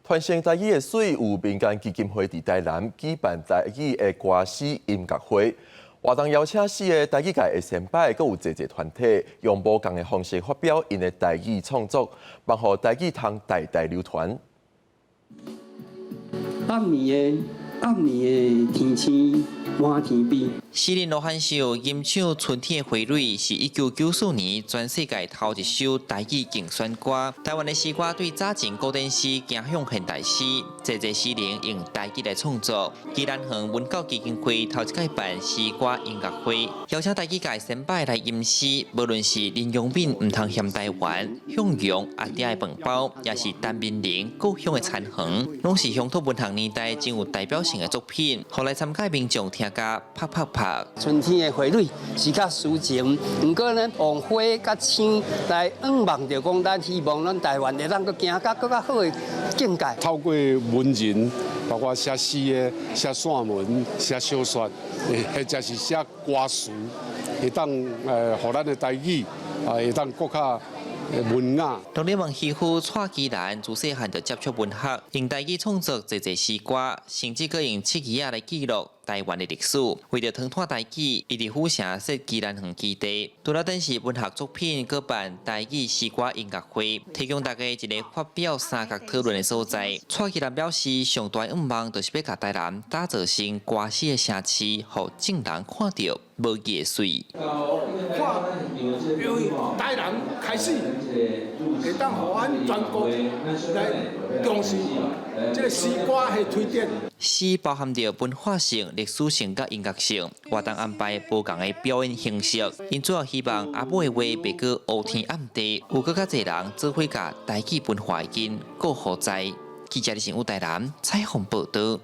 傳承台語的媠，有民間基金會佇台南舉辦台語的歌詩音樂會，活動邀請四个台語界的先輩，閣有濟濟團體，用無仝的方式發表𪜶的台語創作，望予台語通代代流傳。暗暝的暗暝的天星滿天飛。詩人羅漢秀吟唱《春天的花蕊》是1994年全世界頭一首台語競選歌。台灣的詩歌對早前古典詩走向現代詩，濟濟詩人用台語來創作。宜蘭縣文教基金會頭一擺辦詩歌音樂會，邀請台語界先輩來吟詩，無論是林陽敏毋通嫌台灣、向陽阿嗲的飯包，抑是陳明仁故鄉的田園，攏是鄉土文學年代真有代表性的作品，予來參加民眾聽甲拍拍拍。春天的花蕊是較抒情，毋過呢，用花佮星來向望著講，咱希望咱台灣會當閣行到閣較好的境界。透過文人，包括寫詩的、寫散文、寫小說，或者是寫歌詞，會當予咱的台語啊，會當閣較文雅。農曆問漁夫蔡其蘭自細漢就接觸文學，用台語創作濟濟詩歌，甚至閣用七字仔來記錄台灣的歷史。為著傳播台語，伊佇府城設宜蘭縣基地，除了展示文學作品，閣辦台語詩歌音樂會，提供大家一个發表三角討論的所在。蔡其蘭表示，上大願望就是欲共台南打造成歌詩的城市，予眾人看著無記的媠。看，因為台南開始會當予咱全國來重視這个詩歌的推展。詩包含著文化性、歷史性佮音樂性，活動安排無仝的表演形式。𪜶主要希望阿母的話袂閣烏天暗地，有閣較濟人做伙共台語文化的根閣予在。記者李成武台南採訪報導。